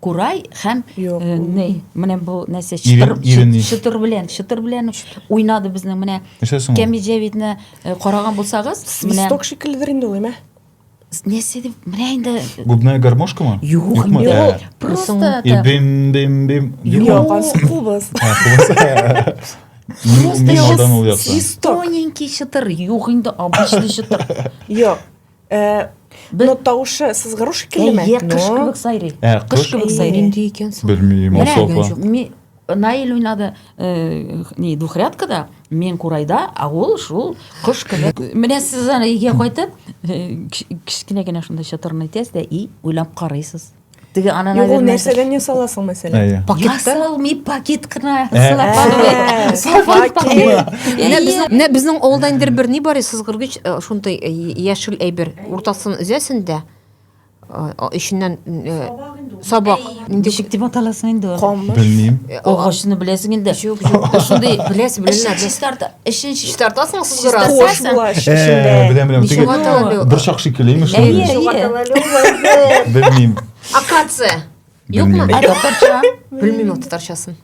Курай һәм Юк, э, ул- ни, менә бу нәрсә Ирен- чытыр, ирен ни? чытыр белән, чытыр белән уйнады безнең менә Нәрсә соң ул? Кәми Җәвидне э, караган булсагыз, менә Свисток шикелледер инде ул, әмә. нәрсә дип, менә инде Губная гармошкамы? Юк, Юкмы? инде ул Ә. просто И это бим бим бим. Юк, Юкмы? ансы кубыз. А, кубыз. Мин мин алдан ул якта. Свисток. Тоненький чытыр, юк инде обычный чытыр. Юк. Э, Бер- Но тавышы сызгыру шикеллеме? Әйе, кыш Но. кебек сайрый. Ә, Кыш кыш? кебек сайрый. Нинди икән соң? Белмим, Менә Алсу апа. Наил уйнады э, ни двухрядкада, мин курайда, а ул шул кош кебек. Менә сез аны өйгә кайтып, э, кечкенә генә шундай чатырны итәсез дә и уйлап карыйсыз. Теге аны, Юк, ул наверное, нәрсәдән ясаласың, мәсәлән? Әйе. Пакетта? Ясалмый пакет кына. Ә. Целлофановый. Целлофан пакет. Менә Әйе. безнең, менә безнең авылда инде бер ни бар, сызгыргыч, э, шундый э, яшел әйбер. Уртасын өзәсең дә, эченнән сабак. Нинди Ничек дип аталасың инде ул? Камыш. Белмим. Агачны беләсең инде. Юк, юк. Шундый Беләсең, беләсең. Эшен чистарта, эшен Чистартасың, сызгыра. Кош Чистартасың. була Ә, эчендә. беләм, беләм. Ничек Теге атала әле? борчак шикелле имеш Әйе, шундый. әйе. Белмим. Акация. Юкмы? Белмим. Ә татарча? Белмим ул татарчасын.